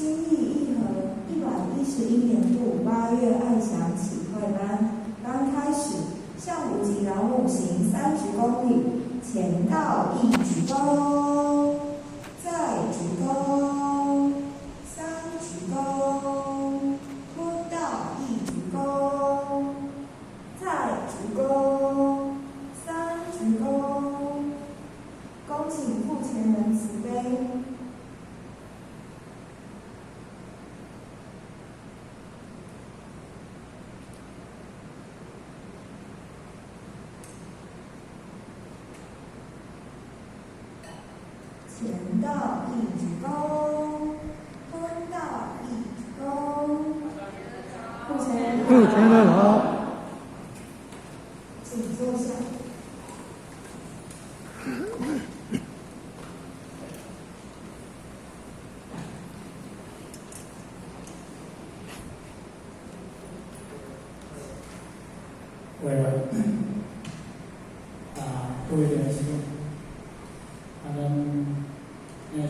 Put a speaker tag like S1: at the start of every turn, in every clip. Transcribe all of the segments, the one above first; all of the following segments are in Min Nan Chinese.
S1: 心意一和111年度8月爱想启慧班刚开始，向无极老母行30公里，前到一鞠躬，再鞠躬，三鞠躬，坤道一鞠躬，再鞠躬，三鞠躬，恭请傅前人慈悲。前道一鞠躬，坤道一鞠躬。傅前人
S2: 傅前人好，
S1: 請坐下。
S3: 喂喂，啊，各位仁兄，啊，咱今日，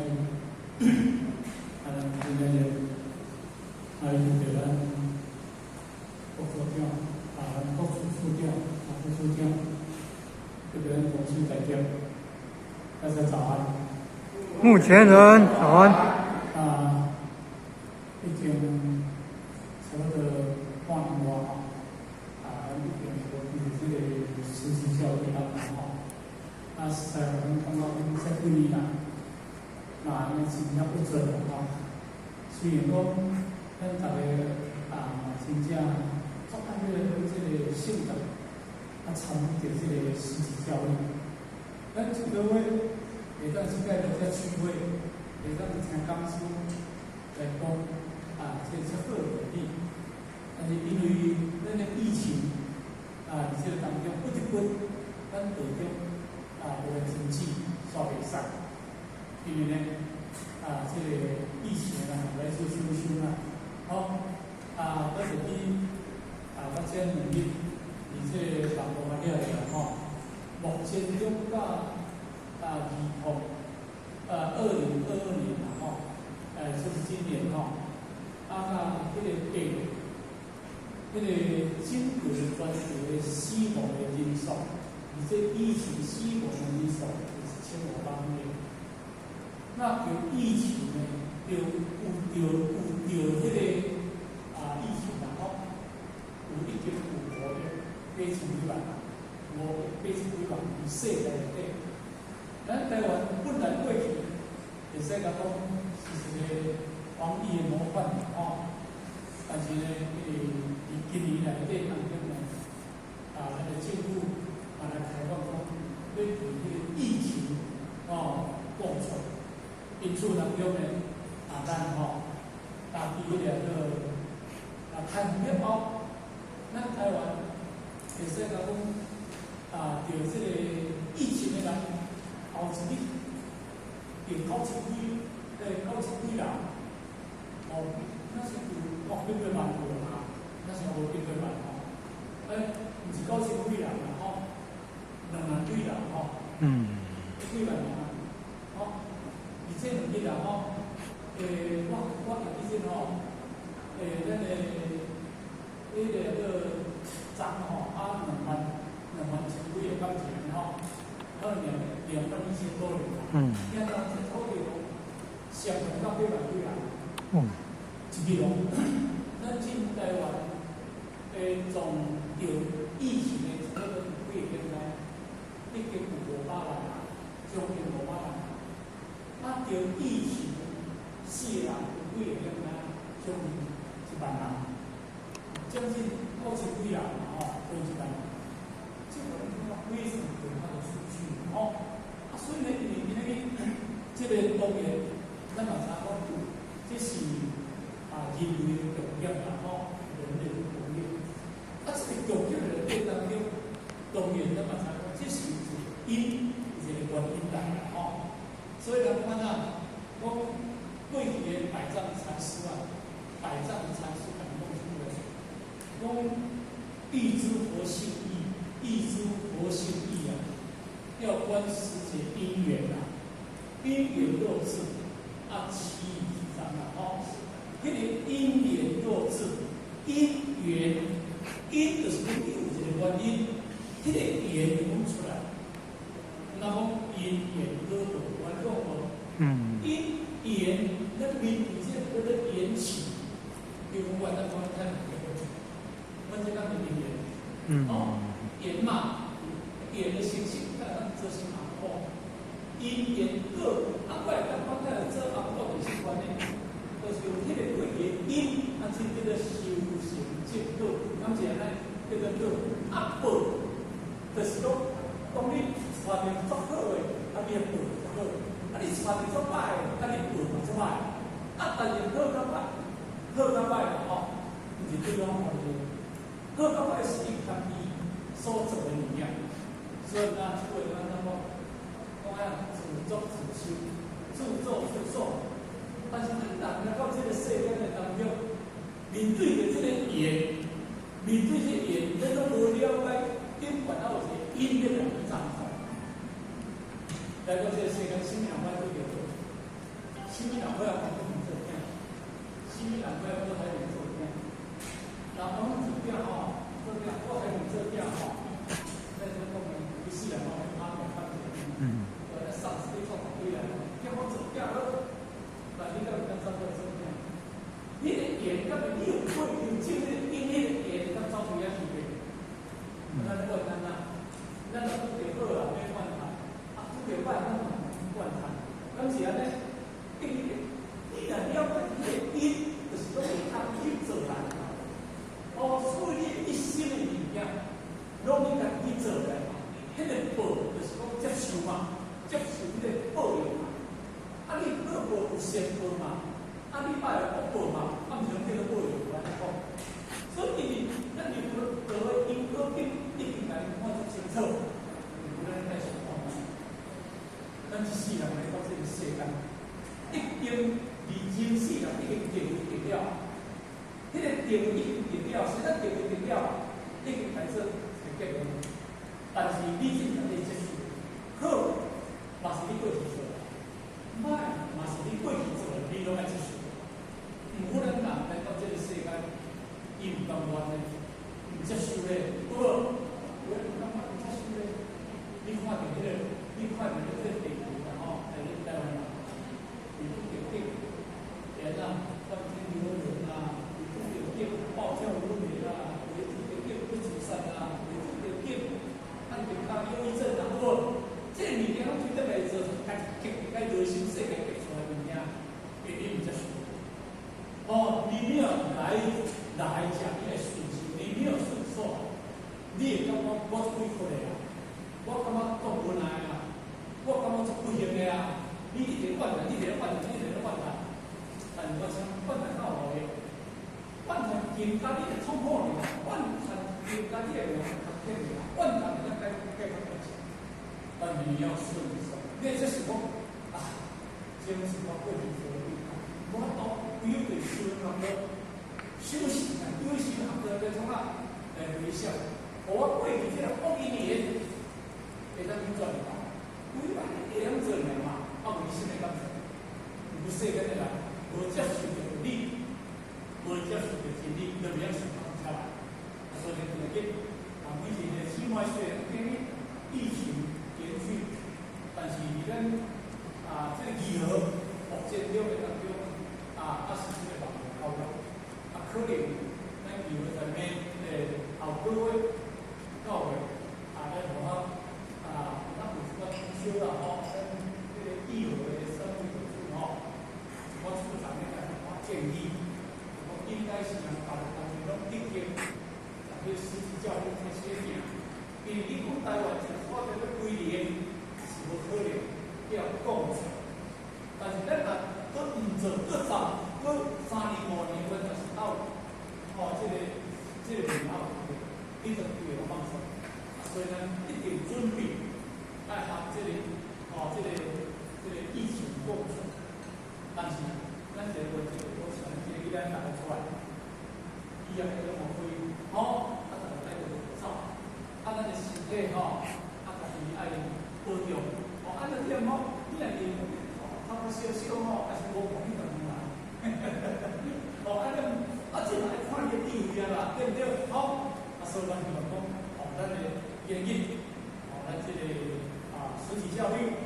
S3: 啊，咱今仔日，啊，遇著咱郭所長，啊，咱郭處處長，啊，副處長，這邊同事代表，大家早安。
S2: 目前人早安。
S3: 啊，已經差不多半年外吼，啊，咱已經無佇這個實習教育當中吼，啊，實在阮感覺阮這幾年啊，嘛按呢真正不準吼。雖然講咱逐个啊嘛真正足愛欲對這個性格啊參與著這個實習教育，咱一個月會當這擺來遮聚會，會當聽講師來講啊，這這好的道理。但是因為咱的疫情啊，佇這個當中不得不，咱道中啊無來停止，煞袂使。因為呢，啊，這個疫情啊，來做收收啦，好，啊，我就去啊，我這2日佇這個網路啊了了吼，目前中到啊2022年啦吼，就是今年吼，啊，那彼個病，彼個整個全球的死亡的人數，而這疫情死亡的人數是1500個。那著疫情呢，著有著有著彼個啊疫情啦吼，有已經有5億8千幾萬，5億8千幾萬佇世界內底。咱台灣本來過去會使共講是一個防疫的模範吼，但是呢，因為佇今年內底當中呢，啊，咱的政府嘛來開放講，欲對彼個疫情哦共存。因此當中呢，啊，咱吼，家己彼個叫啊，開放了後，咱台灣會使共講啊，著這個疫情的人，後一日著 9千幾，9千幾人，哦，那是有800萬無啦，那是無800萬吼，毋是9千幾人啦吼，2萬幾人吼，幾萬人啊，吼，而這2日啊吼，我會記得吼，咱的彼個叫昨吼啊2萬2萬千幾個感情吼，可能2萬1千多人啦，現在這統計講，上懸到8萬幾人，一日哦，咱進台灣的總著疫情的差不多有幾個點呢？已經有500萬人，將近五百萬人。啊，著疫情死的人有幾個點呢？將近1萬人，將近9千幾人吼，將近1萬人。這個咱感覺非常可怕的數據吼。啊，所以呢，因為今仔日這個當然，咱嘛知影講，這是啊人類的共業啦吼，人類的共業。啊，這個共業內底當中，當然咱嘛知影講，這是有一個因，有一個原因來啦吼。所以人講啊，講過去的百丈禪師啊，百丈禪師講講什麼？講欲知佛性義，欲知佛性義啊，要觀時節因緣啊，因緣若至，啊，其義即彰啊，吼。彼个因緣若智，因緣，因就是講你有一個原因，彼個緣就講出來。那講因緣果報，我講無？因緣，咱面對這個叫做緣起，比如講我咱講看阮這講是因緣，哦，緣嘛，緣的形式，咱做成紅果，因緣果，啊，我會感覺咱做紅果就是安呢，就是有彼個過去的因，啊，這叫做修成正果，敢是按呢？叫做果，啊報，就是講，當你帶著足好的，啊，你的報足好；啊，你帶著足歹的，啊，你報嘛足歹。啊，但是好佮歹，好佮歹啦吼，毋是對方關係。好佮歹是伊家己所做的物件，所以咱這句話咱講，講啊，自作自受，自作自受。但是咱人來到這個世間的當中，面對著這個緣，面對這個緣，咱攏無了解，頂懸還有一個因咧來創造。來到這個世間，啥物人歹對著好？啥物人好啊？講做囝？啥物人歹郭台銘做囝？人講做囝吼，做囝郭台銘做囝吼，咱說講的一世人攏會拍兩番子。對，那上司你創幾來，叫我做囝好，但你敢有當走出來做囝？你的緣，敢是你有過去種那個因，彼個緣，敢走出遐區別？咱咧講咱啊，咱若拄著好啊，免怨嘆；啊，拄著歹，咱嘛毋怨嘆。敢是按呢？你你若了解彼個因，就是講會通去做來。哦，所以你一生的物件，攏你家己去做來嘛。彼個報就是講接受嘛，接受彼個報應嘛。啊，你好報有善報嘛，啊，你歹有惡報嘛，啊，毋是講叫做報應，按呢講。所以，因為咱如果得因果經已經共你看足清楚，無咱愛想看覓。咱這世人來到這個世間，已經離人世人已經定位定了，彼個定位已經定了，實在定位定了，已經開始會結論。但是你這家己接受，好嘛是你過去做的，歹嘛是你過去做的，你攏愛接受。毋過咱人來到這個世間，伊毋甘願的，毋接受咧，有無？有人毋甘願毋接受咧，你看著彼個，你看著這個地球啦吼，在咧台灣人，伊拄著景，會按怎？斷天流人啊，伊拄著景暴跳如雷啦，伊拄著景欲自殺啦，伊拄著景啊就較憂鬱症啦，有無？這個物件攏推得來做，家己結該內心世界結出來物件，伊你毋接受。哦，你沒有來來講，你會順受，你沒有順受，你會感覺我足委屈的啊，我感覺足無奈啊，我感覺足不幸的啊，你一直怨嘆，你一直怨嘆，你一直怨嘆，但是我請怨嘆到何個？怨嘆增加你的痛苦爾，怨嘆增加你的難堪爾，怨嘆會當解解決代誌。但你要順受，你這是講啊，這是我過去做的，無法度，唯有對修行學修行啊，修行學來創啊，來回向，我過去這個惡因緣，會當去轉嘛？規擺會當做爾嘛？啊，為什麼敢做？有世間的人無接受著理，無接受著真理，就袂曉想法出來。啊，所以就緊啊，每一個姊妹雖然經歷疫情延續，但是佇咱啊這個義和復建了的當中，啊，啊是這個網絡交流，啊，可能咱義和在明後個月到月啊，咱有法啊，咱有一寡通宵啦吼，咱這個義和的生活組吼，我處長咧共我建議，講應該是人大家攏已經在彼實質教育開始行，因為你講台灣這個發展欲歸零是無可能，要共存。但是咱若閣毋做，閣走，閣3年5年，阮若是到吼這個面後，你就規個放鬆。所以咱一定準備愛和這個吼這個疫情共存。但是咱這個問題，我想這個咱大家出來，醫藥業攏無開，吼，啊，逐個戴著口罩，啊，咱的身體吼，啊，家己愛保重。哦，啊，若點吼，你若是頭殼燒燒吼，抑是無看你就毋來。對毋對？吼，啊，所以咱希望講，哦，咱的言語，哦，咱這個啊，實體教育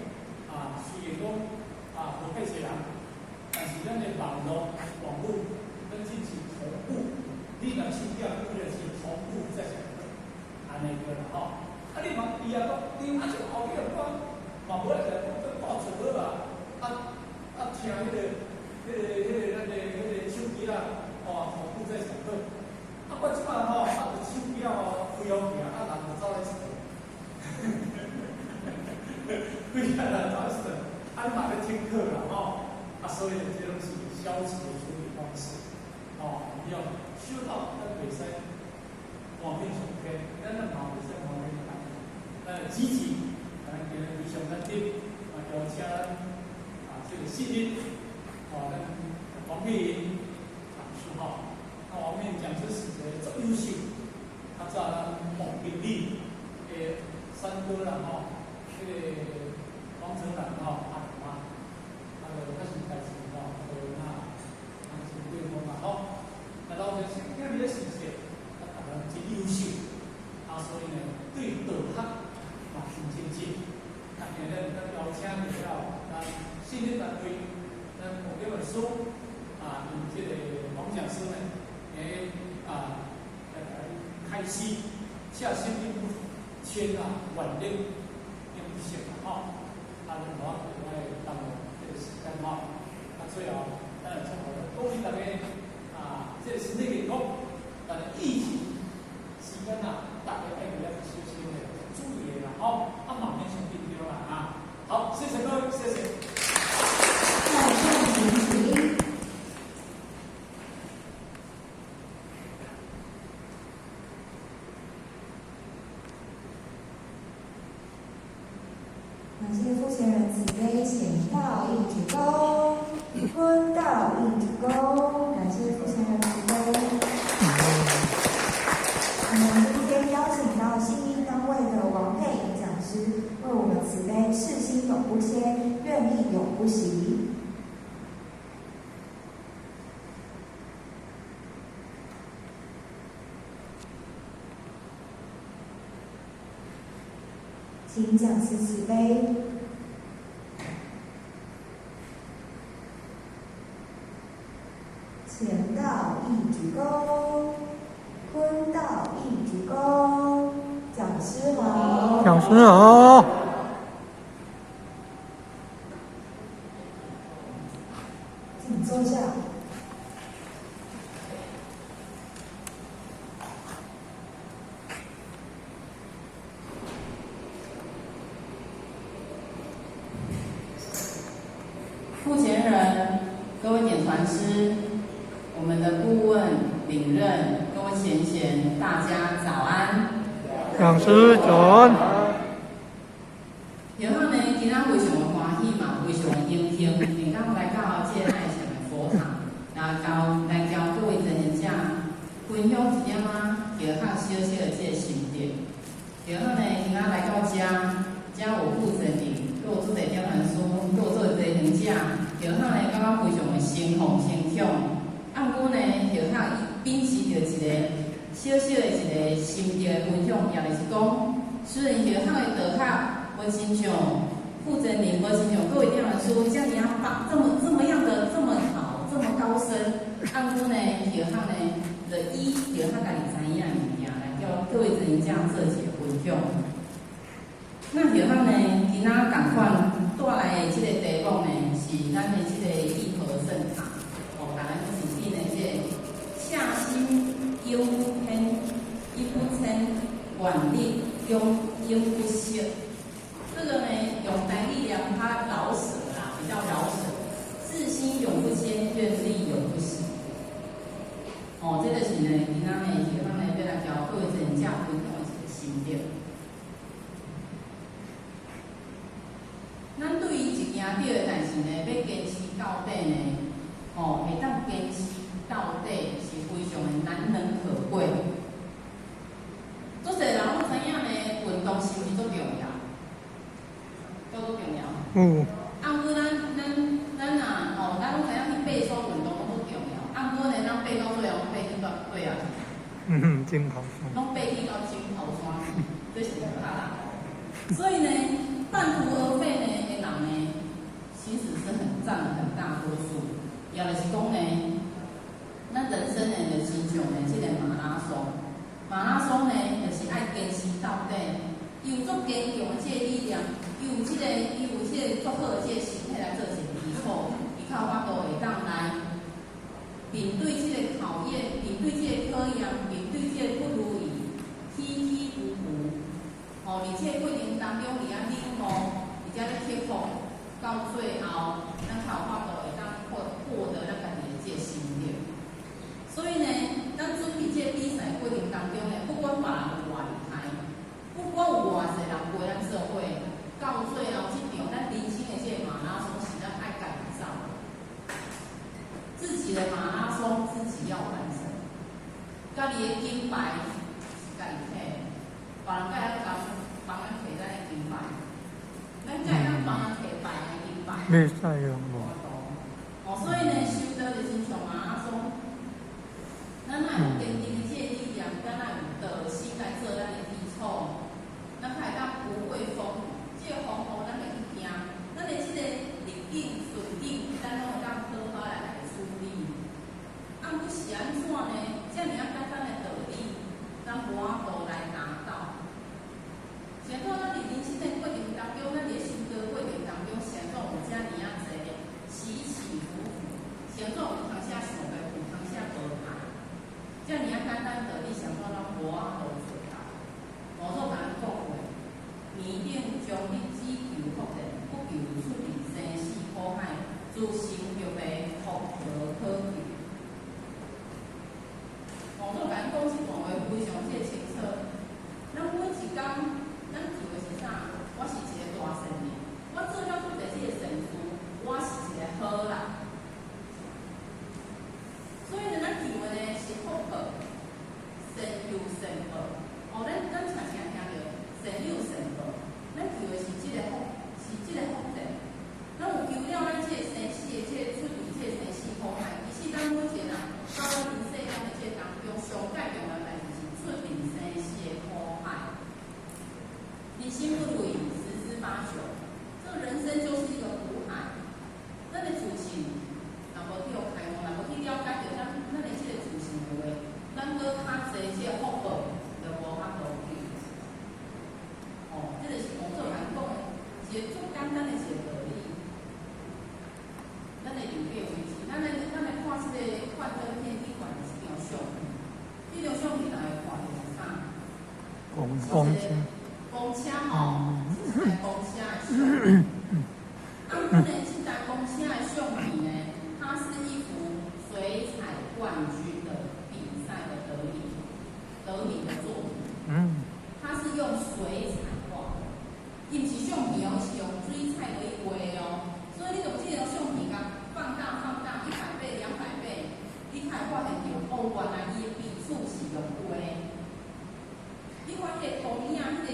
S3: 啊，雖然講啊，無太濟人，但是咱的網絡網路，咱進行同步，你若手機啊，你就是同步在上課，按呢對啦吼。啊，你嘛伊也講，你啊，就後壁講，嘛無來講，講掛出好啊，啊啊，聽彼個咱的彼個手機啦，哦，同步在上課。啊，我這擺吼，啊，就手機啊吼開好去啊，啊，人就走來佚佗，規個人走來佚佗，啊，你嘛咧聽課啦吼，啊，所以這攏是消極的處理方式，哦，你要修道，咱袂使換面上天，咱嘛袂使換面上咱積極，咱今日非常難得，啊，邀請啊，這個信義，哦，咱王佩雲講師吼，啊，王佩雲講師是一個足優秀，較早咱王經理的三哥啦吼，這個王成蘭吼，阿媽，啊，就較是代誌吼，就那，啊，是對方嘛吼，啊，老師今日咧是說，啊，逐個人真優秀，啊，所以呢，對道學嘛真精進，啊，今日咱邀請到了咱信義團隊，咱王建文師啊，用這個王講師呢，來啊來開示，赤心永不遷啊，願力永不息吼，啊，咱無愛耽誤這個時間吼，啊，最後咱來祝福恭喜大家啊，這個身體健康，但是疫情時間啊，大家愛較小心的，注意的啦，吼，啊，嘛免傷緊張啦啊，好，謝謝各位，謝謝。
S1: 在上請起立。感謝傅賢人慈悲，前道一鞠躬，坤道一鞠躬，感謝傅賢人慈悲。我們今天邀請到信義單位的王佩穎講師，為我們慈悲赤心永不歇，願力永不息。請講師慈悲。前道一鞠躬，坤道一鞠躬，講師好。
S2: 講師好。
S1: 請坐下。
S4: 傅賢人，各位點傳師，我們的顧問、領任，各位前賢，大家早安。
S2: 講師早安。
S4: 然後呢，今仔非常的歡喜嘛，非常的榮幸，能夠來到這個愛祥的佛堂，來交各位真賢者分享一點仔佛學小小的這個心得。然後呢，今仔來到這，這有傅真人，閣有諸多點傳師，閣有諸多真賢者，然後呢，感覺非常的生風生強。啊，毋過呢，佛學秉持著一個小小的一個心得的分享，也就是講，雖然佛學的道學無親像傅真人，無親像各位點傳師遮爾仔棒，這麼樣的這麼好，這麼高深。啊，毋過呢，佛學呢，就以佛學家己知影的物件來叫各位真賢者做一個分享。那佛學呢，今仔仝款帶來的這個題目呢，是咱的這個義和聖塔，哦，共咱指定的這個赤心永不偏，永不遷，願力永不息。這個呢，用台語念較饒舌啦，比較饒舌。自心永不遷，願力永不息。哦，這就是呢，今仔呢，是咱呢欲來交各位真正分享的一個心得。咱對於一件對的代誌呢，欲堅持到底呢，哦，會當堅持到底是非常的難能可貴。足濟人攏知影呢，運動是毋是足重要？
S2: 枕頭山。
S4: 攏爬去到枕頭山去，這是無可能。所以呢，半途而廢呢的人呢，其實是很佔了很大多數。也就是講呢，咱人生呢，就親像呢，這個馬拉松，馬拉松呢，就是愛堅持到底，伊有足堅強的這個理念，伊有這個足好的這個身體來做一個基礎，伊較有法度會當來面對這個考驗，面對這個考驗，面對這個不如意，起起伏伏。吼，佇這個過程當中，佇遐領悟，而且咧克服，到最後，咱較有法度會當獲得咱家己的這個心得。所以呢，咱準備這個比賽過程當中呢，不管別人有偌厲害，不管有偌濟人陪咱做伙，到最後這場咱人生的這個馬拉松是咱愛家己走，自己的馬拉松自己要完成，家己的金牌是家己摕，別人敢會當幫咱摕咱的金牌，咱敢會當幫人摕別人的金牌？
S2: 袂使用無。
S4: 哦，所以呢，修道就親像馬拉松，咱愛有堅定的這個理念，咱愛有道心來做咱的基礎，咱才會當不畏風雨，這個風雨咱會去驚，咱的這個逆境順境，咱攏會當好好來來處理。啊，毋過是按怎呢？遮爾仔簡單的道理，咱無法度來達到。是按怎咱佇人生的過程當中，咱佇修道過程當中，是按怎有遮爾仔濟起起伏伏？是按怎有當時想袂，有當時無歹？遮爾仔簡單道理，是按怎咱無法度做到？老祖共咱講話，迷定終日只求福善，不求出離生死苦海，諸心欲迷，福無可求。老祖共咱講這段話非常之清楚。咱每一工，咱求的是啥？我是一個大善人，我做了足濟這個善事，我是一個好人。所以呢，咱求的呢是福報，善有善報。哦，咱常常聽著善有善報，咱求的是這個福，是這個福報。咱有求了咱這個生死的這個出離這個生死苦海，其實咱每一個人到咱人世間的這個當中，上蓋重要代誌是出離生死的苦海。人生不如意十之八九，這個人生就是一個苦海。咱的自性，若無去予開悟，若無去了解著咱的這個自性的話，咱閣較濟這個福報就無法度去。哦，這就是王祖共講的，一個足簡單的一個道理。咱的人格位置，咱來看這個幻燈片頂懸的這張相片，這張相片大家看著是啥？
S2: 公車。
S4: 公車吼，是一台公車的相片。啊，阮的這台公車的相片呢，它是一幅水彩冠軍的比賽的得名的作品。它是用水彩畫的，伊毋是相片哦，是用水彩來畫的哦。所以你用這張相片共放大放大100倍、200倍，你才會發現著哦，原來伊的筆觸是用畫的。你看彼個圖影，彼個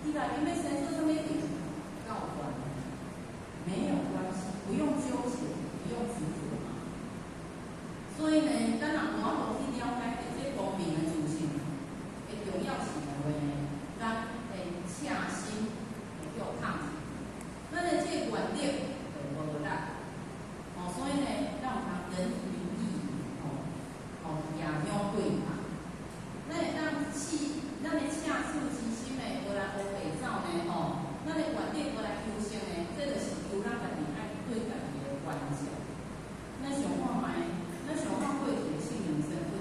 S4: 伊內面欲生出啥物定教關，沒有關係，不用糾結，不用執著嘛。所以呢，咱若無法度去了解著這光明的自性的重要性的話呢，咱的赤心會叫空去，咱的這個願力就無力。哦，所以呢，咱毋通人云亦云，哦，哦，舉香對抗。咱會當棄，咱的赤子之心呢，無來烏白走呢，吼，咱的願力無來修成呢，這就是求咱家己愛對家己的關照。咱想看覓，咱想看過去的聖人身份，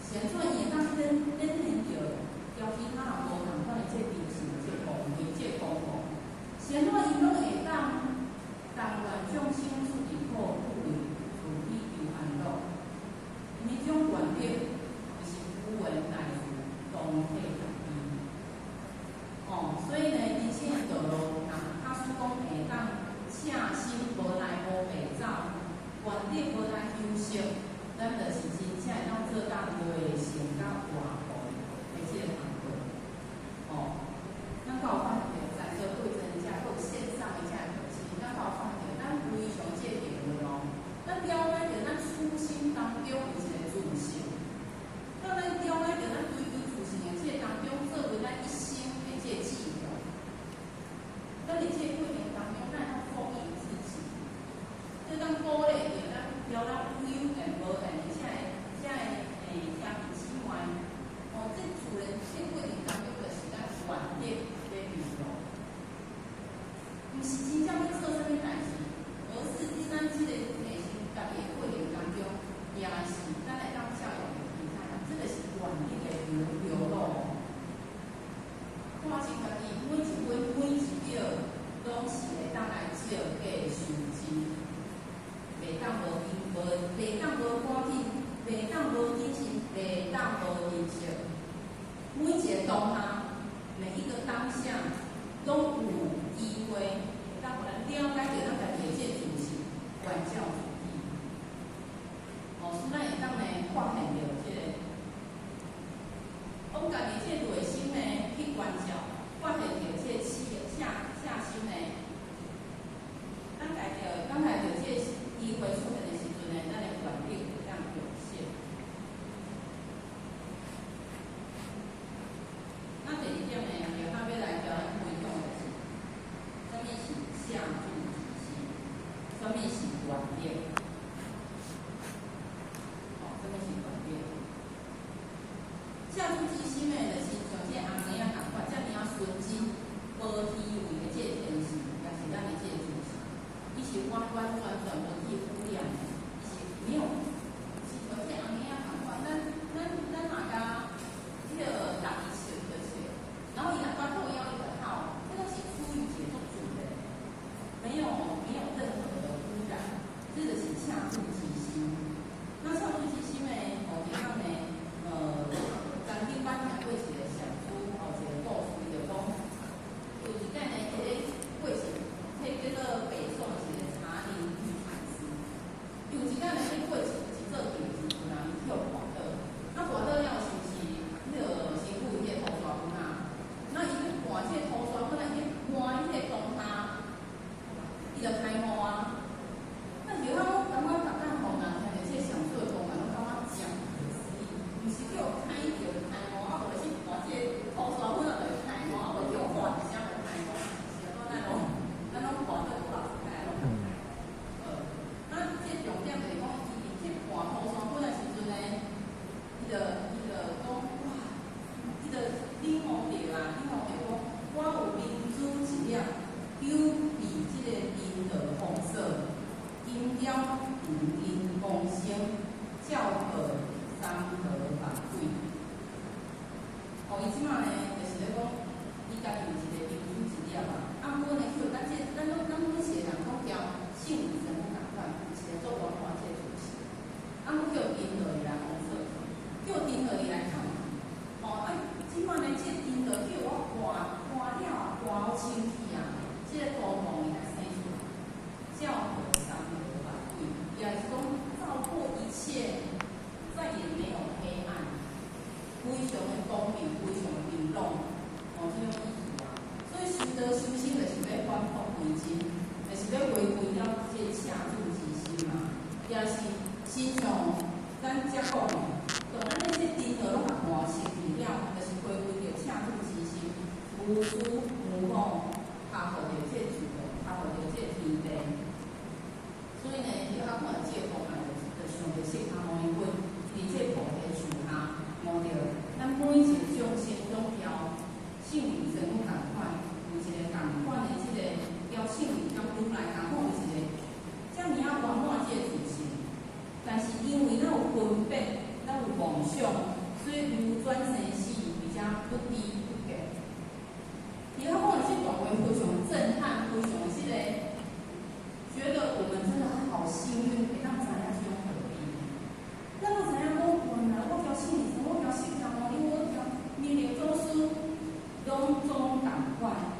S4: 先做伊會當展展現著，交其他人無仝款的這精神、這光輝、這光芒。先怎伊攏會當甘願眾生出入苦，不為自己求安樂。因彼種願力，就是無緣來自當體家己。哦，所以呢，人生的道路，若假使講會當赤心無來烏白走，願力無來修成，咱就是真正會當做到內成佮外弘的這個工作。哦，咱敢有發現著，在座各位真正，閣有線上的遮個學生，咱敢有發現著，咱非常這個定位哦，咱了解著咱初心當中有一個自性，當咱了解著咱歸依自性的這個當中，做為咱一生的這個志願。咱佇這個過程當中，咱會當豐盈自己，這當鼓勵著咱，調咱有緣無緣的這個兄弟姊妹，哦，這自然這個過程當中，就是咱願力咧運用，毋是真正欲做啥物代誌，而是佇咱這個內心家己的過程當中，也是咱會當照應著其他人，這個是願力的流露。看清家己每一分每一秒，攏是會當來照價修真，袂當無因無，袂當無趕緊，袂當無謹慎，袂當無珍惜。每一個當下，每一個當下，攏有機會會當予咱了解著咱家己的這個自性，關照自己。哦，使咱會當呢發現著這個，往家己這個內心呢去關照，發現著這個赤赤心呢，咱家著，咱家著這個機會出現的時陣呢，咱的願力會當湧現。那第二點呢，就較欲來共咱分享的是，啥物是赤子之心，啥物是願力。道修心，就是欲返璞歸真，就是欲回歸到這個赤子之心嘛。也是親像咱遮講的，當咱這些顛倒攏共換失去了，就是回歸著赤子之心，無私無妄，合乎著這個自由，合乎著這個天地。所以呢，你較看這個方面，就想著釋迦牟尼佛佇這個菩提樹下，悟著咱每一個眾生攏交聖人身份仝款，有一個仝款的這個交聖人佮如來仝款有一個遮爾仔圓滿這個自性。但是因為咱有分別，咱有妄想，所以流轉生死，而且不知不覺。你看看這段話非常震撼，非常這個，覺得我們真的好幸運，會當知影這種道理。咱攏知影講，原來我交聖人，我交釋迦牟尼，我交彌勒祖師，攏總仝款，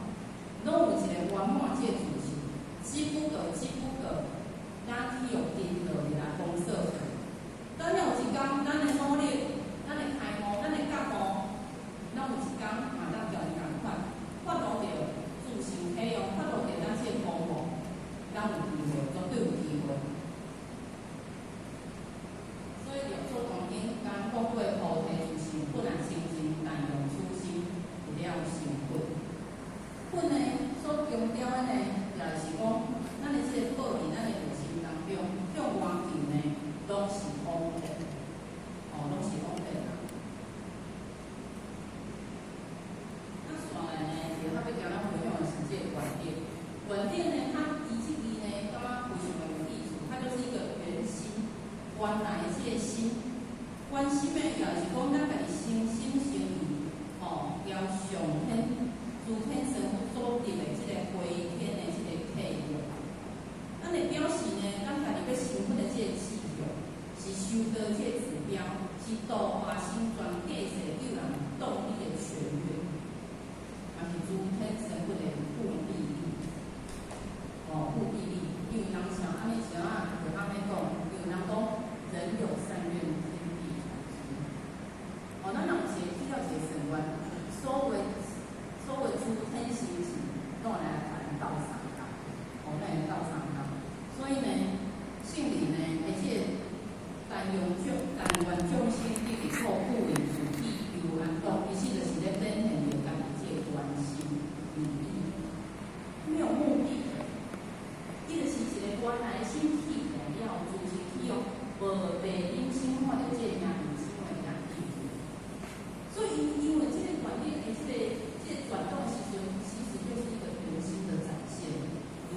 S4: 攏有一個圓滿這個自性，只不過，只不過，咱去予顛倒來封鎖起來。